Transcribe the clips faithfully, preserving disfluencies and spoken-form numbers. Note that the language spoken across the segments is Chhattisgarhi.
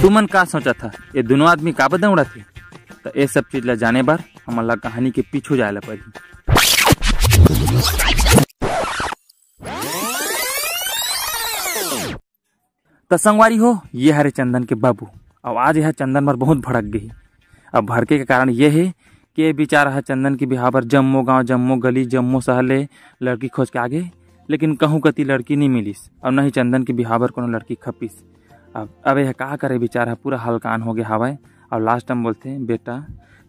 तुमन का सोचत ह, ये दोनों आदमी काबर दौड़त हे? त ये सब चीज ला जाने बर हमन ला कहानी के पीछू जाए ला पड़ही। त संगवारी हो, ये हरे चंदन के बाबू। अब आज यह चंदन बर बहुत भड़क गई। अब भड़के के कारण ये हे कि ये बेचारा ह चंदन के बिहाव बर जम्मो गांव, जम्मो गली, जम्मो शहर ले लड़की खोज के आगे, लेकिन कहूं कती लड़की नहीं मिलिस। अब नहीं चंदन के बिहाव बर कोनो लड़की खपिस। अब अब यह का करे, बेचारा ह पूरा हलकान हो गया हवय। अब लास्ट में बोलथे, "बेटा,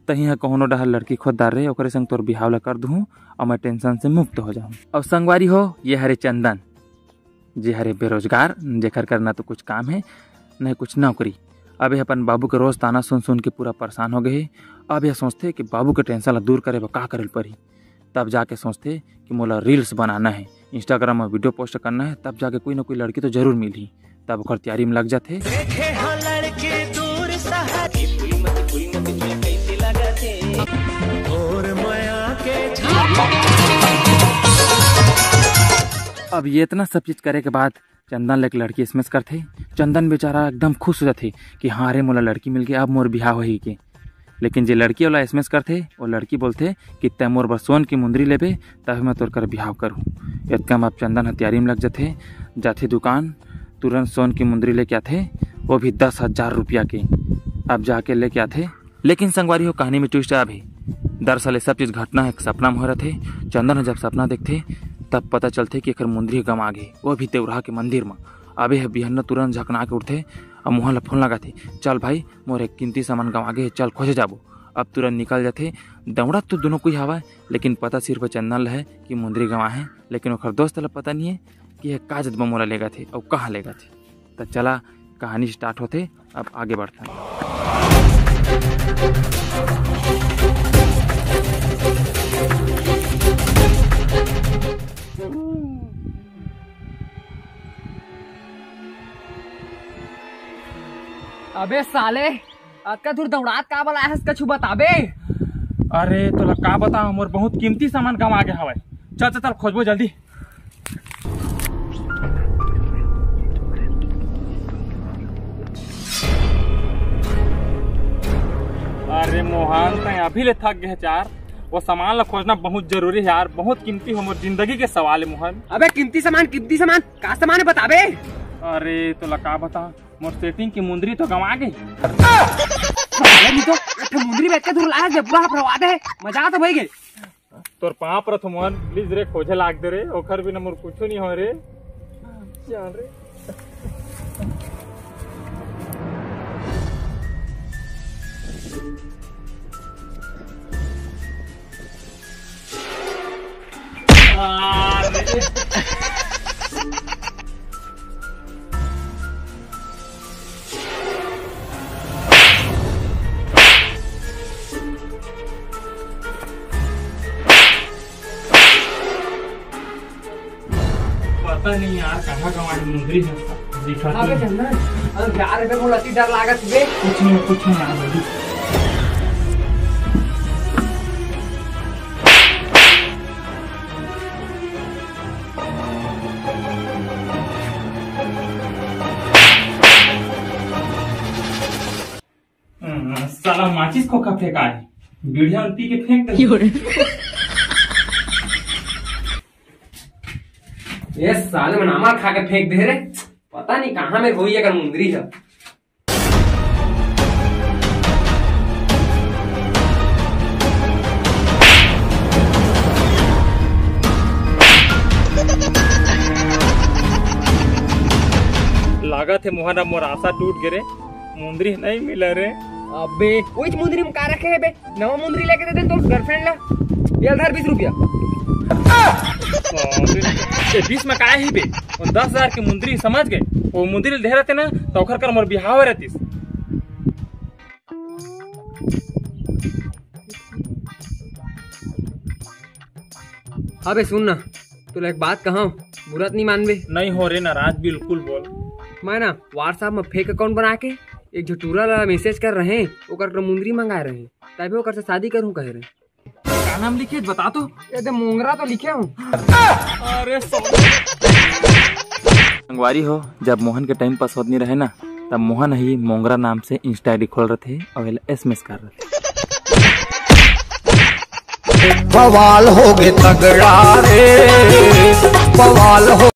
तही ह कोनो डहर लड़की खोज डार रे, ओकरे संग तोर बिहाव ला कर दूहूं और मैं टेंशन से मुक्त हो जाऊं।" अब संगवारी हो, ये हरे चंदन, जे हरे बेरोजगार, जेकर कर ना तो कुछ काम हे, न कुछ नौकरी। अब ये अपन बाबू के रोज ताना सुन सुन के पूरा परेशान हो गए हे। अब ये सोचथे कि बाबू के टेंशन ला दूर करे बर का करे ल पड़ही। तब जाके सोचथे कि मोला रील्स बनाना हे, इंस्टाग्राम में वीडियो पोस्ट करना हे, तब जाके कोई ना कोई लड़की तो जरूर मिलही। तब ओकर तैयारी में लग जाथे। देखे हो लड़की दूर शहर की, फूल मत, फूल मत, फूल कैसे लगत हे। और मया के झाड़। अब ये इतना सब चीज करे के बाद चंदन ले एक लड़की एसएमएस करथे। चंदन बेचारा एकदम खुश हो जाथे कि हाँ रे, मोला लड़की मिल गई, अब मोर बिहाव होही के। लेकिन जे लड़की वाला एसएमएस करथे, वो लड़की बोलथे कि "तै मोर बर सोन की मुंदरी लेबे, तब मैं तोर कर बिहाव करूँ।" इतका में अब चंदन ह तैयारी में लग जाथे, जाथे दुकान, तुरंत सोन की मुंदरी लेके आथे, वो भी दस हजार रुपया के। अब जाके लेके आथे। लेकिन संगवारी हो, कहानी में ट्विस्ट अभी। दरअसल ये सब चीज घटना एक सपना में हो रथे। चंदन ह जब सपना देखथे, तब पता चलथे कि एकर मुंदरी गंवा गे, वो भी तेवरा के मंदिर में। अबे ह बिहन्ना तुरंत झकना के उठथे, अब मोहन ला फोन लगाथे, "चल भाई, मोर एक कीमती सामान गंवा गे, चल खोजे जाबो।" अब तुरंत निकल जाथे, दौड़त तो दोनों कोई हवय, लेकिन पता सिर्फ चंदन ल हे कि मुंदरी गंवा हे, लेकिन ओकर दोस्त ल पता नहीं हे कि ये का जतबा मोला लेगथे अउ कहाँ लेगथे। त चला, कहानी स्टार्ट होथे, अब आगे बढ़थन। अबे साले, अतका दूर दौड़ात का बला हस, कछु बताबे? अरे तोला का बताओ, मोर बहुत कीमती सामान गंवा गे हवय। चल चल चल, खोजबो जल्दी। अरे मोहन, तैं अभी ले थक गए यार। वो सामान ला खोजना बहुत जरूरी है यार, बहुत कीमती हो, मोर जिंदगी के सवाल है मोहन। अबे कीमती सामान, कीमती सामान, का सामान है बताबे? अरे तोला का बता, मोर सेटिंग की मुंदरी तो गंवा गई। अरे नहीं तो, एक ठो मुंदरी बेच के दूर लाया, जब पूरा हफड़वा दे, मजा तो भई गई। तोर पाँव परत हो मोहन, प्लीज रे, खोजे लाग दे रे, ओखर बिना मोर कुछो नहीं हो रे। जान रे। आ, रे। पता नहीं यार, कहाँ गंवाए मुंदरी है, दिखत अबे नहीं। चंदन, अरे यार, अबे मोला अति डर लागत बे। कुछ नहीं, कुछ नहीं यार, जल्दी। हम्म, साला माचिस खोखा फेंकाय, बीड़िया मन पी के फेंक दे। क्यों रे? ए साले मन आमा खा के फेंक दे रे। पता नहीं कहाँ में होई अगर मुंदरी है। लागत है मोहन, अब मोर आशा टूट गे रे, मुंदरी नहीं मिला रे। अबे, वही मुंदरी में का रखे है बे? नवा मुंदरी लेके दे दे तोर गर्लफ्रेंड ला। ये धर बीस रुपया। अबे, ये बीस में का ही बे? वो दस हजार की मुंदरी, समझ गए? वो मुंदरी ले दे रहते ना, तो ओखर कर मोर बिहाव रहतीस। अबे सुन ना, तोला एक बात कहा, बुरा तो नहीं मानबे? नहीं हो रे नाराज, बिल्कुल बोल। मैं ना WhatsApp में फेक अकाउंट बना के एक झो टूरा ला मैसेज कर रहे, ओकर कर मुंदरी मंगाए रहे, तभी ओकर से शादी करूं कहे रहे। का नाम लिखे बता तो? ये दे मोंगरा तो लिखे हूँ। अरे संगवारी हो, जब मोहन के टाइम पास होत नहीं रहे ना, तब मोहन ही मोंगरा नाम से Insta ID खोल रथे अउ एला एसएमएस कर रथे। बवाल हो गे तगड़ा रे, बवाल हो